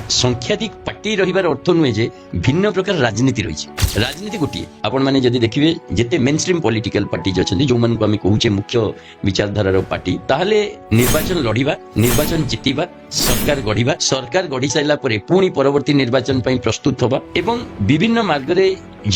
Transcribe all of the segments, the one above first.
ସଂଖ୍ୟାଧିକ ପାର୍ଟି ରହିବାର ଅର୍ଥ ନୁହେଁ ଯେ ଭିନ୍ନ ପ୍ରକାର ରାଜନୀତି ରହିଛି। ରାଜନୀତି ଗୋଟିଏ। ଆପଣମାନେ ଯଦି ଦେଖିବେ, ଯେତେ ମେନ୍ ଷ୍ଟ୍ରିମ୍ ପଲିଟିକାଲ ପାର୍ଟିଜ ଅଛନ୍ତି, ଯୋଉମାନଙ୍କୁ ଆମେ କହୁଛେ ମୁଖ୍ୟ ବିଚାରଧାରାର ପାର୍ଟି, ତାହେଲେ ନିର୍ବାଚନ ଲଢିବା, ନିର୍ବାଚନ ଜିତିବା, ସରକାର ଗଢିବା, ସରକାର ଗଢି ସାରିଲା ପରେ ପୁଣି ପରବର୍ତ୍ତୀ ନିର୍ବାଚନ ପାଇଁ ପ୍ରସ୍ତୁତ ହବା ଏବଂ ବିଭିନ୍ନ ମାର୍ଗରେ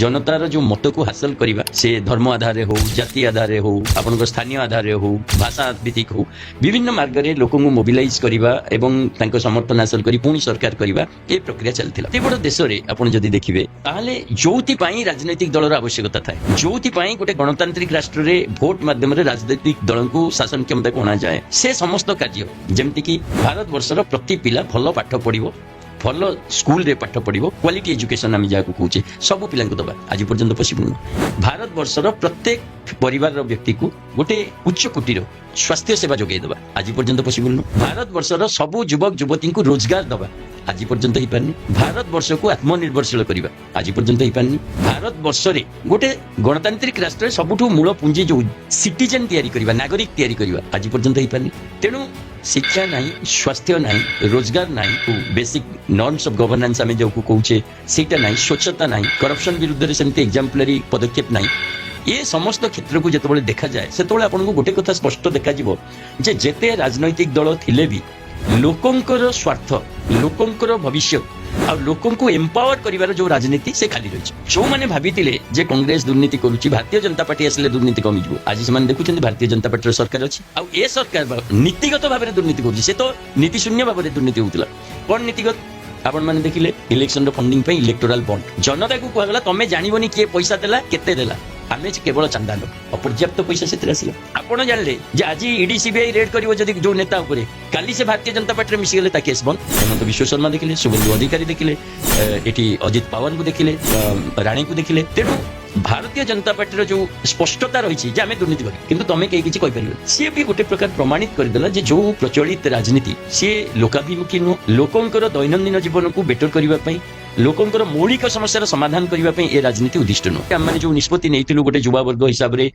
ଜନତାର ଯୋଉ ମତକୁ ହାସଲ କରିବା, ସେ ଧର୍ମ ଆଧାରରେ ହଉ, ଜାତି ଆଧାରରେ ହଉ, ଆପଣଙ୍କ ସ୍ଥାନୀୟ ଆଧାରରେ ହଉ, ଭାଷା ଭିତ୍ତିକ ହଉ, ବିଭିନ୍ନ ମାର୍ଗରେ ଲୋକଙ୍କୁ ମୋବିଲାଇଜ କରିବା ଏବଂ ତାଙ୍କ ସମର୍ଥନ ହାସଲ କରି ପୁଣି ସରକାର କରିବା, ଏ ପ୍ରକ୍ରିୟା ଚାଲିଥିଲା। ଏତେ ବଡ ଦେଶରେ ଆପଣ ଯଦି ଦେଖିବେ, ତାହେଲେ ଯୋଉଥିପାଇଁ ରାଜନୈତିକ ଦଳର ଆବଶ୍ୟକତା ଥାଏ, ଯୋଉଥିପାଇଁ ଗୋଟେ ଗଣତାନ୍ତ୍ରିକ ରାଷ୍ଟ୍ରରେ ଭୋଟ ମାଧ୍ୟମରେ ରାଜନୈତିକ ଦଳଙ୍କୁ ଶାସନ କ୍ଷମତାକୁ ଅଣାଯାଏ, ସେ ସମସ୍ତ କାର୍ଯ୍ୟ, ଯେମିତିକି ଭାରତବର୍ଷର ପ୍ରତି ପିଲା ଭଲ ପାଠ ପଢିବ, ଭଲ ସ୍କୁଲରେ ପାଠ ପଢିବ, କ୍ୱାଲିଟି ଏଜୁକେସନ ଆମେ ଯାହାକୁ କହୁଛେ, ସବୁ ପିଲାଙ୍କୁ ଦବା, ଆଜି ପର୍ଯ୍ୟନ୍ତ ପସିବଲ ନୁହଁ। ଭାରତବର୍ଷର ପ୍ରତ୍ୟେକ ପରିବାରର ବ୍ୟକ୍ତିକୁ ଗୋଟେ ଉଚ୍ଚ କୋଟିର ସ୍ୱାସ୍ଥ୍ୟ ସେବା ଯୋଗାଇ ଦେବା, ଆଜି ପର୍ଯ୍ୟନ୍ତ ପସିବଲ ନୁହଁ। ଭାରତବର୍ଷର ସବୁ ଯୁବକ ଯୁବତୀଙ୍କୁ ରୋଜଗାର ଦବା, ଆଜି ପର୍ଯ୍ୟନ୍ତ ହେଇପାରିନି। ଭାରତବର୍ଷକୁ ଆତ୍ମନିର୍ଭରଶୀଳ କରିବା, ଆଜି ପର୍ଯ୍ୟନ୍ତ ହେଇପାରିନି। ଭାରତବର୍ଷରେ ଗୋଟେ ଗଣତାନ୍ତ୍ରିକ ରାଷ୍ଟ୍ରରେ ସବୁଠୁ ମୂଳ ପୁଞ୍ଜି ଯୋଉ ସିଟିଜେନ ତିଆରି କରିବା, ନାଗରିକ ତିଆରି କରିବା, ଆଜି ପର୍ଯ୍ୟନ୍ତ ହେଇପାରିନି। ତେଣୁ ଶିକ୍ଷା ନାହିଁ, ସ୍ୱାସ୍ଥ୍ୟ ନାହିଁ, ରୋଜଗାର ନାହିଁ, ବେସିକ ନର୍ମସ ଅଫ ଗଭର୍ଣ୍ଣାନ୍ସ ଆମେ ଯୋଉ କହୁଛେ ସେଇଟା ନାହିଁ, ସ୍ୱଚ୍ଛତା ନାହିଁ, କରପସନ ବିରୁଦ୍ଧରେ ସେମିତି ଏକ୍ଜାମ୍ପଲାରୀ ପଦକ୍ଷେପ ନାହିଁ। ଏ ସମସ୍ତ କ୍ଷେତ୍ରକୁ ଯେତେବେଳେ ଦେଖାଯାଏ, ସେତେବେଳେ ଆପଣଙ୍କୁ ଗୋଟେ କଥା ସ୍ପଷ୍ଟ ଦେଖାଯିବ ଯେ ଯେତେ ରାଜନୈତିକ ଦଳ ଥିଲେ ବି ଲୋକଙ୍କର ସ୍ୱାର୍ଥ, ଲୋକଙ୍କର ଭବିଷ୍ୟତ ଆଉ ଲୋକଙ୍କୁ ଏମ୍ପାୱାର କରିବାର ଯୋଉ ରାଜନୀତି, ସେ ଖାଲି ରହିଛି। ଯୋଉମାନେ ଭାବିଥିଲେ ଯେ କଂଗ୍ରେସ ଦୁର୍ନୀତି କରୁଛି, ଭାରତୀୟ ଜନତା ପାର୍ଟି ଆସିଲେ ଦୁର୍ନୀତି କମିଯିବ, ଆଜି ସେମାନେ ଦେଖୁଛନ୍ତି ଭାରତୀୟ ଜନତା ପାର୍ଟିର ସରକାର ଅଛି ଆଉ ଏ ସରକାର ନୀତିଗତ ଭାବରେ ଦୁର୍ନୀତି କରୁଛି। ସେ ତ ନୀତି ଶୂନ୍ୟ ଭାବରେ ଦୁର୍ନୀତି ହଉଥିଲା। କଣ ନୀତିଗତ? ଆପଣମାନେ ଦେଖିଲେ, ଇଲେକ୍ସନର ଫଣ୍ଡିଂ ପାଇଁ ଇଲେକ୍ଟୋରାଲ ବଣ୍ଡ। ଜନତାକୁ କୁହାଗଲା, ତମେ ଜାଣିବନି କିଏ ପଇସା ଦେଲା, କେତେ ଦେଲା, ଆମେ କେବଳ ଚାନ୍ଦା ନେବୁ। ଅପର୍ଯ୍ୟାପ୍ତ ପଇସା ସେଥିରେ ଆସିଲା। ଆପଣ ଜାଣିଲେ ଯେ ଆଜି ଇଡି ସିବିଆଇ ରେଡ୍ କରିବ ଯଦି ଯୋଉ ନେତା ଉପରେ, କାଲି ସେ ଭାରତୀୟ ଜନତା ପାର୍ଟିରେ ମିଶିଗଲେ, ତା କେସ୍ ବନ୍ଦ। ହେମନ୍ତ ବିଶ୍ୱ ଶର୍ମା ଦେଖିଲେ, ଶୁଭେନ୍ଦୁ ଅଧିକାରୀ ଦେଖିଲେ, ଏଠି ଅଜିତ ପାୱାରଙ୍କୁ ଦେଖିଲେ, ରାଣେଙ୍କୁ ଦେଖିଲେ। ତେଣୁ ଭାରତୀୟ ଜନତା ପାର୍ଟିର ଯୋଉ ସ୍ପଷ୍ଟତା ରହିଛି ଯେ ଆମେ ଦୁର୍ନୀତି କରିବୁ, କିନ୍ତୁ ତମେ କେହି କିଛି କହିପାରିବନି, ସିଏ ବି ଗୋଟେ ପ୍ରକାର ପ୍ରମାଣିତ କରିଦେଲା ଯେ ଯୋଉ ପ୍ରଚଳିତ ରାଜନୀତି, ସିଏ ଲୋକାଭିମୁଖୀ ନୁହଁ। ଲୋକଙ୍କର ଦୈନନ୍ଦିନ ଜୀବନକୁ ବେଟର କରିବା ପାଇଁ, ଲୋକଙ୍କର ମୌଳିକ ସମସ୍ୟାର ସମାଧାନ କରିବା ପାଇଁ ଏ ରାଜନୀତି ଉଦ୍ଦିଷ୍ଟ ନୁହଁ। ଆମମାନେ ଯୋଉ ନିଷ୍ପତ୍ତି ନେଇଥିଲୁ ଗୋଟେ ଯୁବାବର୍ଗ ହିସାବରେ,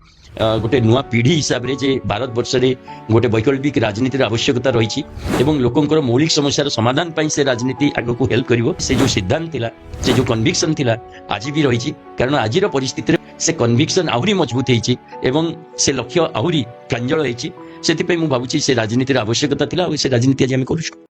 ଗୋଟେ ନୂଆ ପିଢି ହିସାବରେ, ଯେ ଭାରତବର୍ଷରେ ଗୋଟେ ବୈକଳ୍ପିକ ରାଜନୀତିର ଆବଶ୍ୟକତା ରହିଛି ଏବଂ ଲୋକଙ୍କର ମୌଳିକ ସମସ୍ୟାର ସମାଧାନ ପାଇଁ ସେ ରାଜନୀତି ଆଗକୁ ହେଲ୍ପ କରିବ, ସେ ଯୋଉ ସିଦ୍ଧାନ୍ତ ଥିଲା, ସେ ଯୋଉ କନଭିକ୍ସନ ଥିଲା, ଆଜି ବି ରହିଛି। କାରଣ ଆଜିର ପରିସ୍ଥିତିରେ ସେ କନଭିକ୍ସନ ଆହୁରି ମଜବୁତ ହେଇଛି ଏବଂ ସେ ଲକ୍ଷ୍ୟ ଆହୁରି ପ୍ରାଞ୍ଜଳ ହେଇଛି। ସେଥିପାଇଁ ମୁଁ ଭାବୁଛି ସେ ରାଜନୀତିର ଆବଶ୍ୟକତା ଥିଲା ଆଉ ସେ ରାଜନୀତି ଆଜି ଆମେ କରୁଛୁ।